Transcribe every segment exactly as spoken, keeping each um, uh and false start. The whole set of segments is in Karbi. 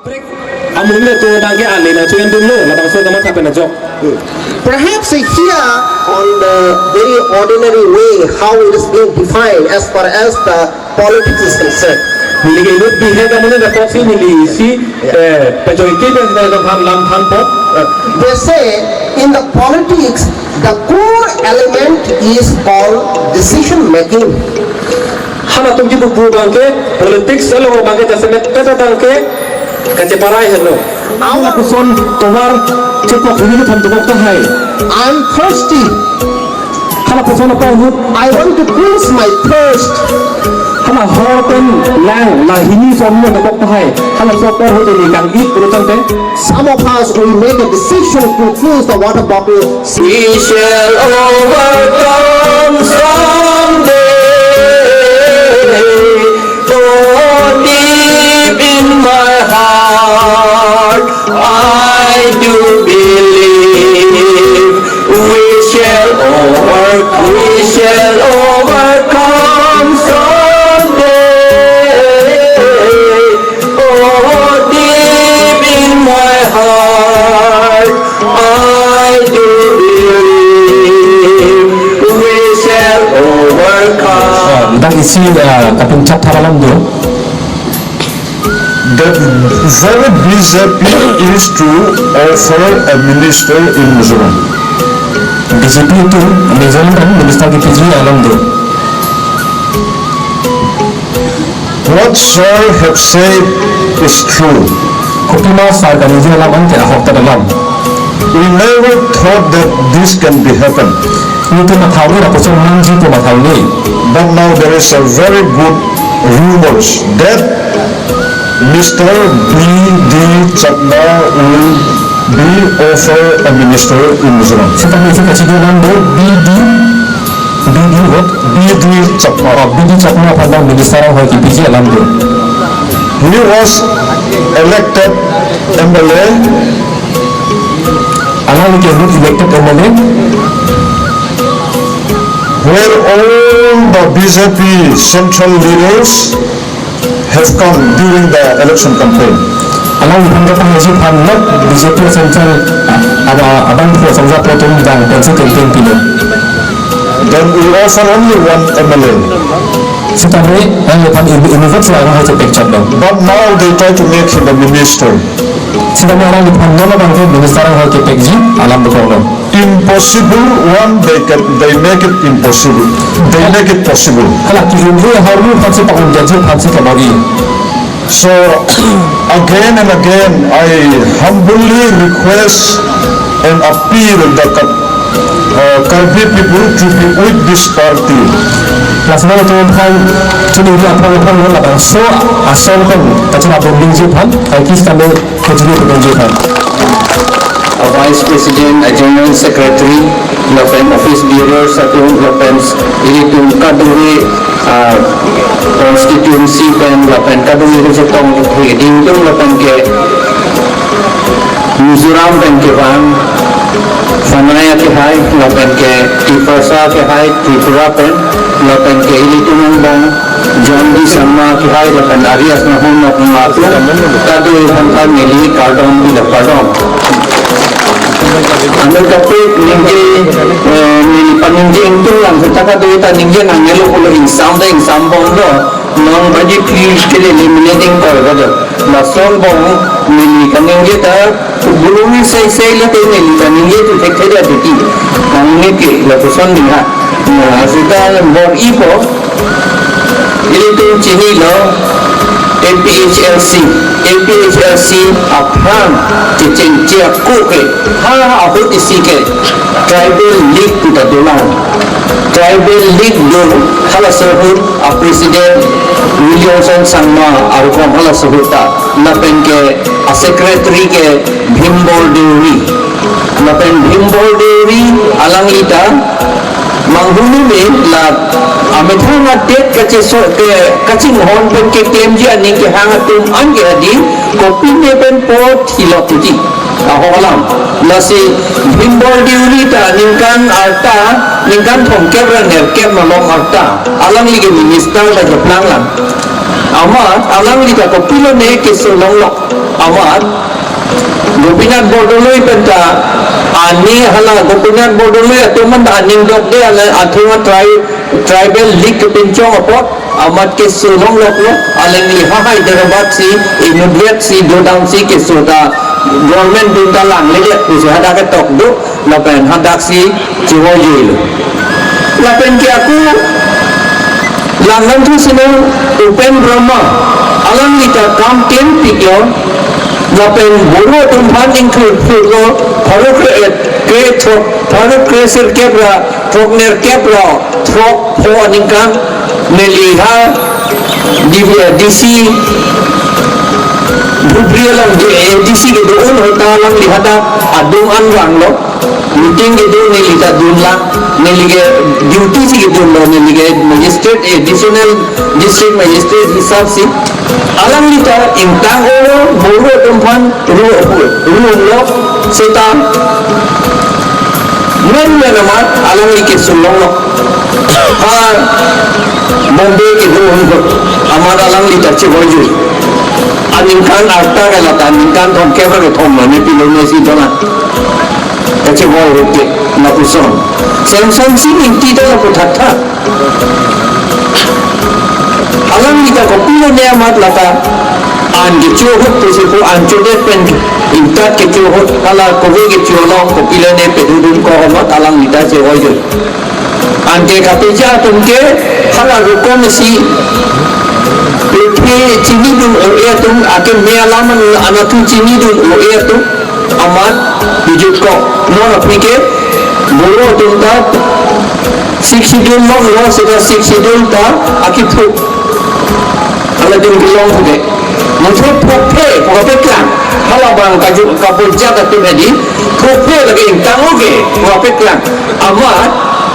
Amonit atum abangke ale nangchoendunlo, labangso kamatha pen ajok. Perhaps here on the very ordinary way, how it is being defined as far as the politics is concerned. Neli ke inut bihek amonit apotsi neli isi, eh, pejoike pen sita lam thanpo. They say in the politics, the core element is called decision making. Halatum kipu pu abangke, politics along abangke jasemet kata abangke, kacheparai henlo. Hala puson tovar chepok hini thom tokok tahai. I'm thirsty. Hala puson apa ahut? I want to quench my thirst. Hala hor pen lang, la hini som lo tokok tahai. Hala sopor ahut ini kang it puru tangte. Some of us, we make a decision to close the water bottle. We shall overcome someday. Oh, deep in my heart, I do believe we shall over, we shall overcome someday. Oh, deep in my heart, I do believe we shall overcome. Ah, dak isi, ah, kapinchak thar alam do. That very B J P is to offer a minister in Mizoram. B J P atum Mizoram pen minister kepiji alam do. What sir have said is true. Kopima sir kaningje alam anke ahokta alam. We never thought that this can be happen. Nelitum mathauli, lapuson nangji pu mathauli. But now there is a very good rumors that Mister B D Chakma will be offer a minister in Mizoram. Seta nelitum kachini alam do B D, B D what? B D Chakma. Oh, B D Chakma aphan abang minister anghoi kepiji alam do. He was elected M L A. Alangli ke elected M L A. Where all the B J P central leaders have come during the election campaign. Alangliphan kapahaiji aphan lok B J P central, ah, aba, abang pro sangja potum dang pensi campaign pilo. Then we offer only one M L A. Sitame, alangliphan ibu, ibu vote si alanghoi chepekchot lo. But now they try to make him a minister. Sitame alangliphan non abangke minister anghoi kepekji alam dokoklo. Impossible one, they can, they make it impossible. They make it possible. Hala ki-un-e ahormu aphansi pa-un-eji aphansi kabagi. So, again and again, I humbly request and appeal the Kar-, uh, Karbi people to be with this party. Lason nelitum aphan chiningri aphrang aphrang labangso asong pen kacharap bomdingji aphan, ai kis kami kachiningri bomdingji aphan. A Vice President, a General Secretary, lapen office bearers atum, lapen ilitum kadokave, ah, constituency pen, lapen kadokave kachetong keding atum, lapen ke Mizoram pen kevang, Sanai akehai, lapen ke Tiprasa akehai, Tripura pen, lapen ke ilitum angbong, John D Sangma akehai lapen Arias Nahum lapen atum, kadokave aphan ta neli kardom pilo, kardom. Anut kaprek ningje, eh, neli paningje ingtung lang seta kadokave ta ningje nangnelo pulo, ingsam ta ingsam bomlo, non baji please ke eliminating koi kado. Lason bom neli kaningje ta, guru ni sei sei le te neli kaningje tu thek thek da titi. Nangne ke lapuson ding ha. Na, seta bor-ipo, ilitum chinilo, A P H L C, A P H L C aphan chechengche ako ke, ha ahut isi ke Tribal League pu ta dolang. Tribal League do, halaso ahut a President Williamson Sangma arukom halaso ahut ta, lapen ke a Secretary ke Bhimbol Deuri. Lapen Bhimbol Deuri alangli ta manghumeme la amethang adet kacheso ke kachinghon pen keklemji aning kehang atum an ke adi kopine pen po thilok puji. Ahok alam. Lasi Bhimbol Deuri ta ningkan arta, ningkan thomkep ra nerkep malom arta alangli ke minister ta keplang lang. Amat alangli ta kopilone keso longlok. Amat Gopinath Bordoloi penta, ani hala Gopinath Bordoloi atum anta aning dokde, ala athema tri-, tribal league kepinchong apot amat keso longloklo. Alangli ha Hyderabad si inutvet si dodam si keso ta government dun ta langle pusi hadak ketok do, lapen hadak si chivoijuilo. Lapen ke ako langdamthu sinang Upen Brahma, alangli ta kam klempiklo, lapen Boro atum aphan ingthurphurlo, pharo kre-, krethrok, pharo kresirkep ra throknerkep ra throkpho aningkan neli ha D-, D C Dhubri along D-, A D C kedo-un ahut ta alangli hadak adung an vanglo. Meeting kedo neli ta dunlang, neli ke duty si kedunlo, neli ke magistrate, additional district magistrate hisap si. Alangli ta ingtang-olo, Boro atum aphan ru, ru, rulo, seta men men amat alangli keso longlok. Ha Bombay kedo ahut amat alangli ta chivoijui. Aningkan arta ke lata, aningkan thomkep ra kethom mane pilone si dolang. Kachevoi ahut ke lapuson. Semsonsing Ingti ta lapu thakthak. Alangli ta kopilone amat lata an kecho ahut pusi pu an chodet pen intat kecho ahut, hala kove kecho along kopilone pedodun ko amat alangli ta chivoijui. Anke kapeja atum ke hala rukom isi, iphi chinidun o-e atum, akeme alam an, anatthu chinidun o-e atum, amat bijut ko. Non aphi ke Boro atum ta Sixth Schedule longlo, seta Sixth Schedule ta akiphuk. Hala ding kelong ke. Muthu phukphe, phukphe klang. Hala bang kaju, kapu jat atum hedi. Phukphe lake ingtang-o ke, phukphe klang. Amat,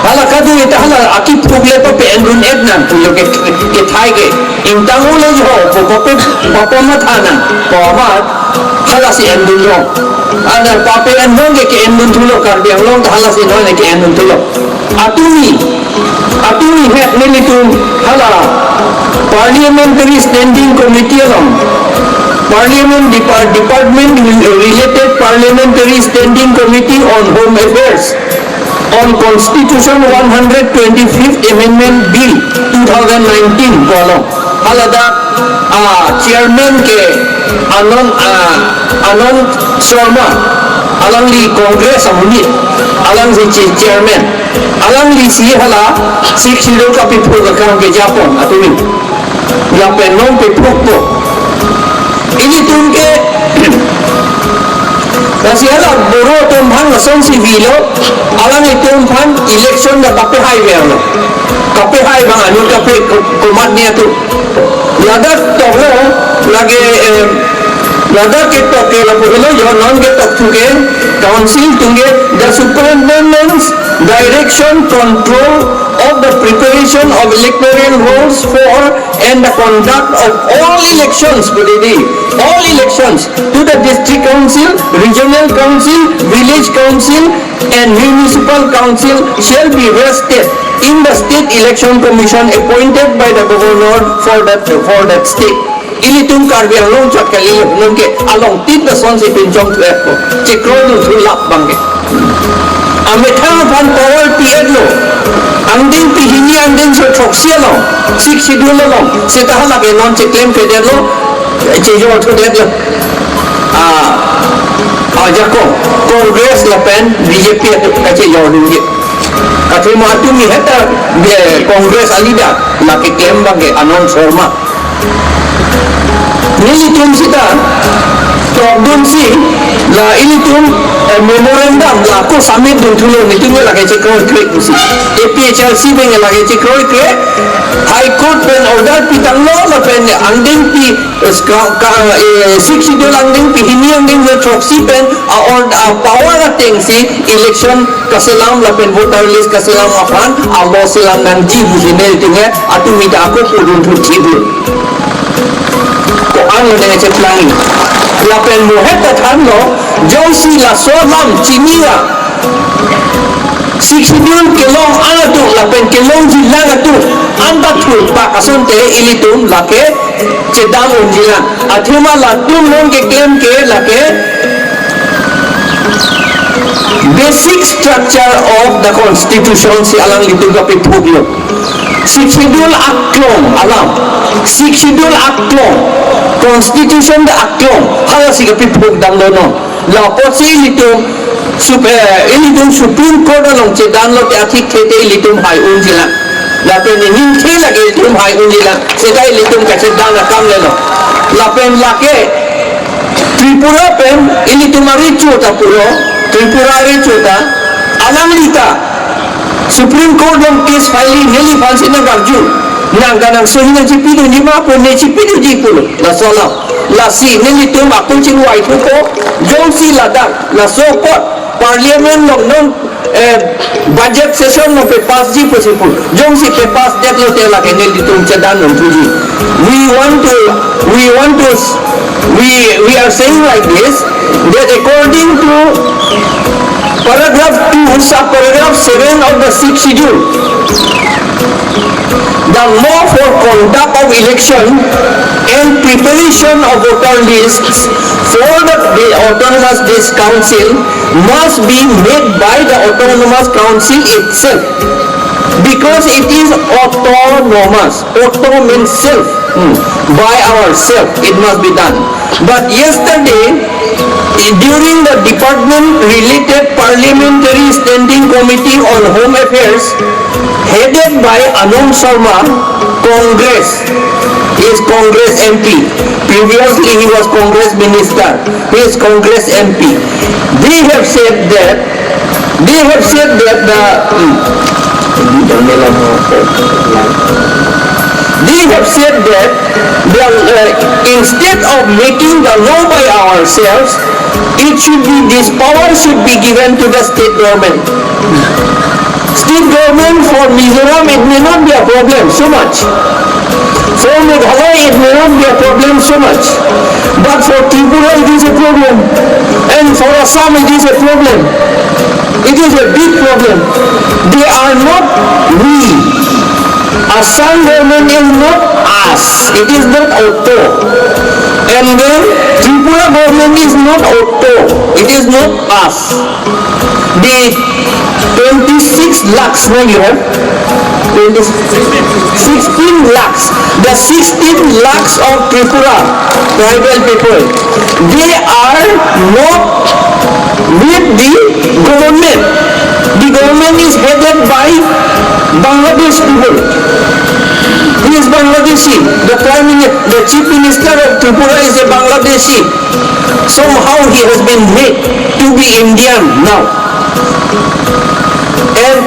hala kadu ita hala akiphuk le pape-endun-et nang, pulo ke, kethai ke. Ingtang-o le jo, pu pape, pape matha nang. Pu amat, hala si endun rong. Ana pape-en rong ke ke-endun thulo, Karbi Anglong ta hala si non ke-endun thulo. Atumi, atumi het nelitum hala Parliamentary Standing Committee along, Parliament Depart-, Department Related Parliamentary Standing Committee on Home Affairs on Constitution one hundred twenty-fifth Amendment Bill two thousand nineteen pu along. Haladak, ah, chairman ke Anand, ah, Anand Sharma, alangli Congress amonit, alangli si chairman, alangli si hala Sixth Schedule kapiphuk akam kejapon atumi. Lapen non piphukpo. Ilitum ke, lasi hala Boro atum aphan lasonsi vilo, alanglitum aphan election ta kapehai verlo. Kapehai abang anut kape ko-, komatne atum. Ladak toklo, lake, em, ladak ketok ke lapu helo jo, non ketokthu ke, council atum ke, the superintendence, direction, control of the preparation of electoral rolls for and the conduct of all elections, pu dei, all elections to the district council, regional council, village council, and municipal council shall be vested in the State Election Commission appointed by the governor for that, for that state. Ilitum Karbi Anglong chot kali, non ke alongtin ta sonsi pinchong thu-etpo. Chekroidun thu lap abang ke. Amethang aphan power pi-etlo. Angdengpi hini angdengso throksi along, Sixth Schedule along, seta hala ke non cheklemphedetlo, chejorthudetlo. Ah, ah, jako, Congress lapen B J P atum kachejordunji. Athema atumi heta, eh, Congress alida, lake keklem abang ke Anand Sharma. Nelitum seta tokdunsi, la ilitum, eh, memorandum la ako submit dunthulo, nelitum lake chekroikre pusi. A P H L C pen lake chekroikre, High Court pen order pitanglo lapen angdengpi, eh, ska-, ka-, eh, Sixth Schedule angdengpi hini angdengso throksi pen a-or-, a-power atengsi election kaselam lapen voter list kaselam aphan a-law selam nangji pusi nelitum ke atumi ta ako pudun thuthiplo. Ko-an lo nangcheplang. Lapen mohet ta thanlo, jongsi laso alam chini ra Sixth Schedule kelong atum lapen kelongjilang atum anta thurpak asonte ilitum lake chedam unjilang. Athema latum non keklem ke lake basic structure of the constitution si alanglitum kapephuklo. Sixth Schedule aklong alam. Sixth Schedule aklong. Constitution ta aklong. Halasi kapephuk damlo non. Lapotsi ilitum sup-, eh, ilitum Supreme Court along chedanlo te athik the te ilitum hai unjilang. Lapen ningthe lake ilitum hai unjilang. Seta ilitum kachedam akam lelo. Lapen lake Tripura pen ilitum arecho ta pulo, Tripura arecho ta, alanglita Supreme Court along case filing neliphansi nangkarju. Nang kanang sohi nangchipidunji ma pu ne chipidunji pulo. Laso alam. Lasi nelitum akung chingvai thupo, jongsi ladak, laso apot, Parliament along non, eh, budget session along pepassji pusi pu. Jongsi pepassdetlo te lake nelitum chedan nangthuji. We want to, we want to, we, we are saying like this, that according to paragraph two, subparagraph seven of the sixth schedule, the law for conduct of election and preparation of voter lists for the, the autonomous district council must be made by the autonomous council itself, because it is autonomous. Auto means self, hmm, by ourself it must be done. But yesterday, during the department-related Parliamentary Standing Committee on Home Affairs, headed by Anand Sharma, Congress, he is Congress M P. Previously, he was Congress minister. He is Congress M P. They have said that, they have said that the, hmm, they have said that the, uh, instead of making the law by ourselves, it should be, this power should be given to the state government. State government for Mizoram, it may not be a problem so much. For Meghalaya, it may not be a problem so much. But for Tripura, it is a problem. And for Assam, it is a problem. It is a big problem. They are not we. Assam government is not us. It is not auto. And then Tripura government is not auto. It is not us. The twenty-six lakhs, no, you have? Twenty, sixteen lakhs. The sixteen lakhs of Tripura tribal people, they are not with the government. The government is headed by Bangladesh people. He is Bangladeshi. The prime minister, the chief minister of Tripura is a Bangladeshi. Somehow he has been made to be Indian now. And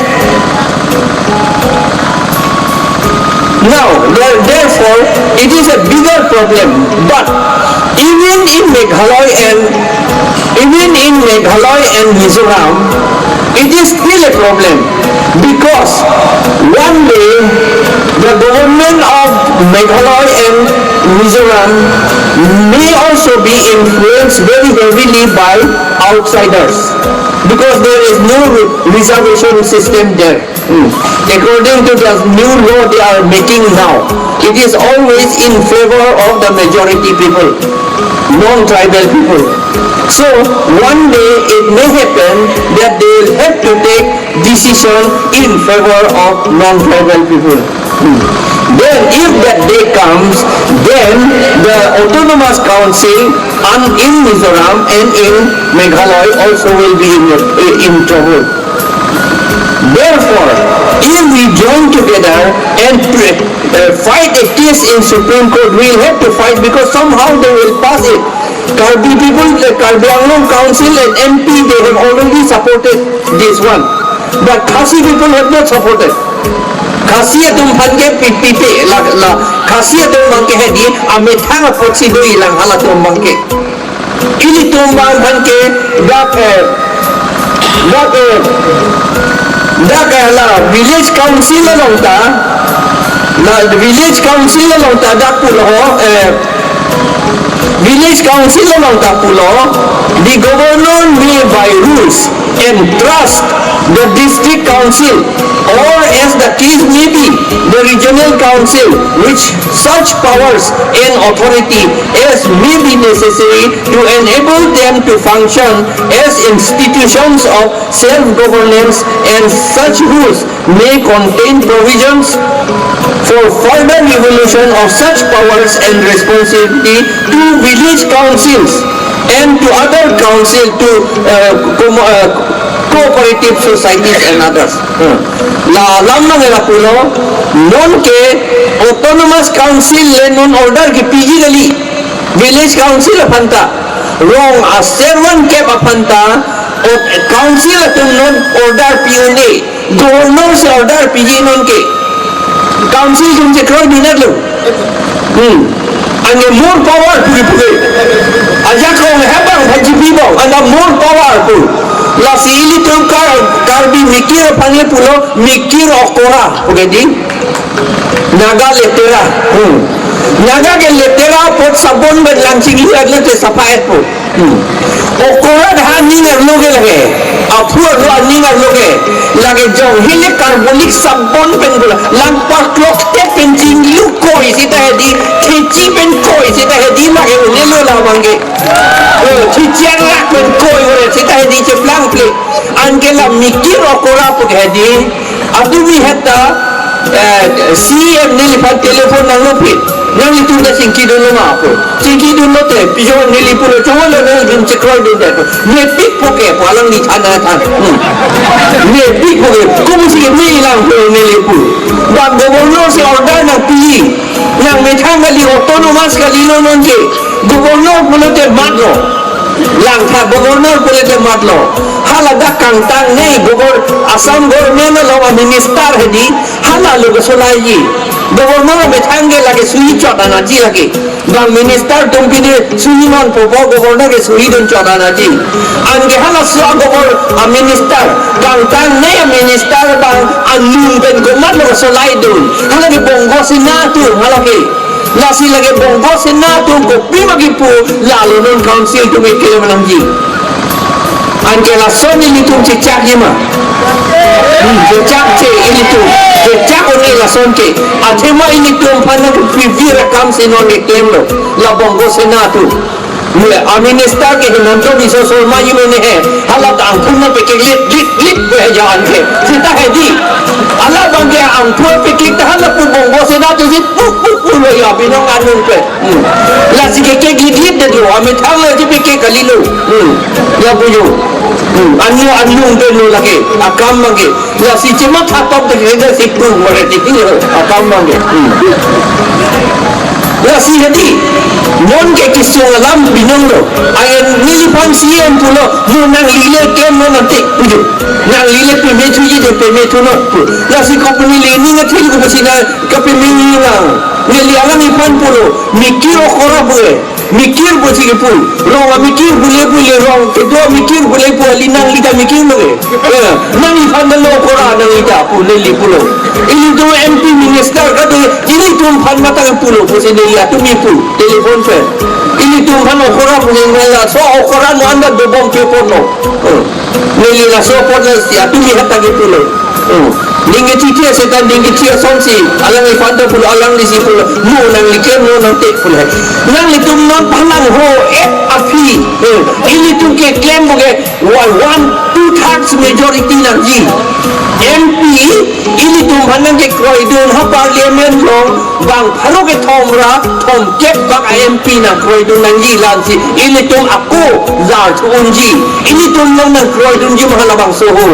now, there, therefore, it is a bigger problem. But even in Meghalaya and, even in Meghalaya and Mizoram, it is still a problem, because one day the government of Meghalaya and Mizoram may also be influenced very heavily by outsiders, because there is no re-, reservation system there. Hmm. According to the new law they are making now, it is always in favor of the majority people, non-tribal people. So, one day it may happen that they will have to take decision in favor of non-tribal people. Hmm. Then, if that day comes, then the autonomous council and in Mizoram and in Meghalaya also will be in, in trouble. Therefore, if we join together and pre-, uh, fight a case in Supreme Court, we'll have to fight, because somehow they will pass it. Karbi people, the Karbi Anglong Council and M P, they have already supported this one. But Khasi people have not supported. Khasi atum aphan ke pi-, pipe, la, la, Khasi atum aphan ke hedi, amethang apotsi doji lang halatum aphan ke. Ilitum abang aphan ke dak, eh, dak, eh, dak, eh, la village council along ta, la village council along ta dak pulo, eh, village council along ta pulo, the governor may by rules entrust the district council or as the case may be, the regional council with such powers and authority as may be necessary to enable them to function as institutions of self-governance, and such rules may contain provisions for further devolution of such powers and responsibility to village councils and to other council, to uh, com- uh, cooperative societies and others. Hmm. La lam nang la pulo, non ke autonomous council le non order kepiji kali, village council aphan ta, rong aservan kep aphan ta, o- council atum non order pi-un-e, governor si order piji non ke. Council atum chekroidun-et lo. Hmm. Anke more power pu pu ke. Ajak rong hebang haji bibong, anta more power pu. Lasi ilitum Kar- Karbi mikir aphan le pulo mikir okora pu ke di. Naga letera. Hmm. Naga ke letera apot sabon pen lang chinglu-et lote sapha-et pu. Hmm. Okora dak aning arlo ke lake. Aphu arlo aning arlo ke. Lake jong hele carbolic sabon pen pulo. Lang paklokte pen chinglu koi seta hedi. Thechi pen koi seta hedi lake un-e lo labang ke. Eh, thechi arlak pen koi ore seta hedi cheplang ple. Anke la mikir okora pu ke hedi. Atumi heta, eh, C E M neliphan telephone nanglo phi. Nanglitum ta chingkidunlo ma pu. Chingkidun lote, pijo neli pulo chonglo nanglitum chekroidundet pu. Mepik pu ke pu alangli thana than. Hmm. Mepik pu ke. Komusi ke me lang pu neli pu. Bang governor si order nangpi. Nangmethang kali, autonomous kalilo non ke. Governor pulote matlo. Langtha governor pulote matlo. Hala dak kangtangnei governor, Assam government along a minister hedi. Hala lo kesolaiji. Governor amethang ke lake sui chot anaji lake. Bang minister atum pine sui non popo governor ke suidun chot anaji. Anke halaso a governor a minister, kangtangnei a minister bang anung pen komatlo kesolaidun. Hala ke Bongo Sena atum hala ke. Lasi lake Bongo Sena atum kopima kipu, lalo non council atum keklem nangji. Anke lason ilitum chechakji ma. Hmm, chechak che ilitum. Chechak un-e lason ke. Athema ilitum aphan nangkepivir akam si non keklemlo. La Bongo Sena atum. Ye, a minister ke Himanta Biswa Sarma ji mene he. Hala ta angphun nangpekek lit, lit, lit, pu he ja anke. Seta hedi. Hala bang ke angphun pekek ta hala pu Bongo Sena atum si puk, puk, puk lo ya, binong anung pen. Hmm. Lasi kekek lit, lit det lo, amethang lasi pekek kalilo. Hmm. Ya pu jo. Hmm. Anu, anung pen lo lake. Akam bang ke. Lasi chematha top de kede si pru mare titi akam bang ke. Hmm. Lasi hedi, non ke kesung alam binong lo. Ayen neliphan C E M pulo, mo nanglile klem non ante. Uju. Nanglile peme thuji de peme thu non pu. Lasi company le ning athil ko pusi na kapeme ni lang. Neli alangliphan pulo, mikir okora pu e. Mikir pusi kepu. Rong amikir pule pule rong kedo amikir pule pu ali nangli ta mikir lo ke. Eh, nangliphan ta lo okora nangli ta pu neli pulo. Ilitum M P minister kado ilitum aphan mata kepulo pusi neli atum ipu telephone pen. Ilitum aphan okora pu neli laso okora mo anda dobom pe ponlo. Eh, neli laso apot lasi atum ihat ta kepulo. Hmm. Ning kethithe seta ning kethi asonsi, alangliphan ta pulo, alangli si pulo, mo nangli klem non nangte pulo. Nanglitum non phalang ho-et aphi. Hmm. Ilitum keklem bo ke one, one, two thirds majority nangji. M P, ilitum aphan nangkekroidun ha parliament along, bang pharo kethom ra thomkep bak a M P nangkroidun nangji, lasi ilitum ako jar thu-unji. Ilitum along nangkroidunji ma halabangso ho.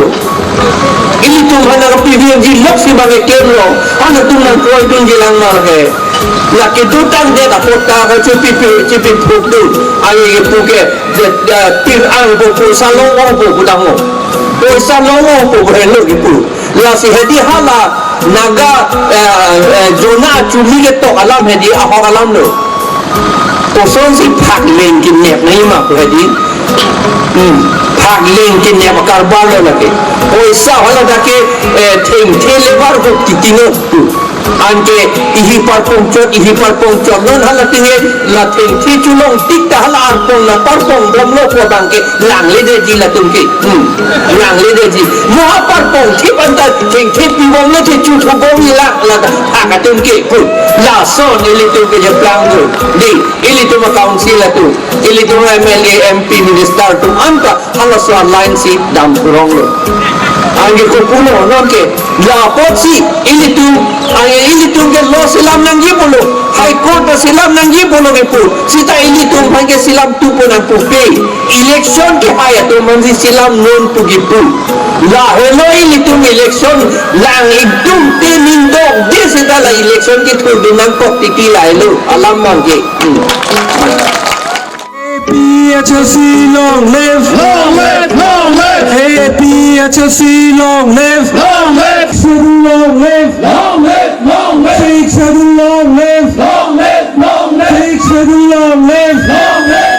Ilitum aphan nangpivirji lok si bang eklem lo. Halatum nangkroidunji lang ma he. La kedotang det apot ta ka chepi pi, chepi phukdun. Ai kepu ke, de, de, tir ang po, poisa long-ong po pu dang-o. Poisa long-ong po pu helo kepu. Lasi hedi hala Naga, eh, eh, Jona chumi ketok alam hedi ahok alam lo. Kosonsi phak leng kenep nangji ma pu hedi. Hmm. Phak leng kenep karbar lo lake. Poisa hala dak ke, eh, thengthe lebar ko titi non pu. Anke ihi parpong chot, ihi parpong chot. Non hala tingen la thengthe cholong tik ta hala arpong la parpong bomlo ko abang ke langledetji latum ke. Hmm. Langledetji. Mo aparpong thip anta thengthe pibomlo te chu thobom ilak la ta. Hak atum ke pu. Lason ilitum ke japlang do. Di, ilitum a-council atum. Ilitum M L A, M P, minister atum anta halaso a-line si dam thurong lo. Anke kopulo non ke, la apotsi ilitum, anke ilitum ke law selam nangji pulo, High Court ta selam nangji pulo kepu. Seta ilitum aphan ke selam tu pu nangpupe. Election kehai atum aphansi selam non pu kepu. Lahelo ilitum election lang itum te ningdok de seta la election kethurdun nangkok titi lahelo alam abang ke. Hmm. A P H L C long live! Long live! Long live! A P H L C long live! Long live! Schedule long live! Long live! Long live! Sixth Schedule long live! Long live! Long live! Sixth Schedule long live! Long live!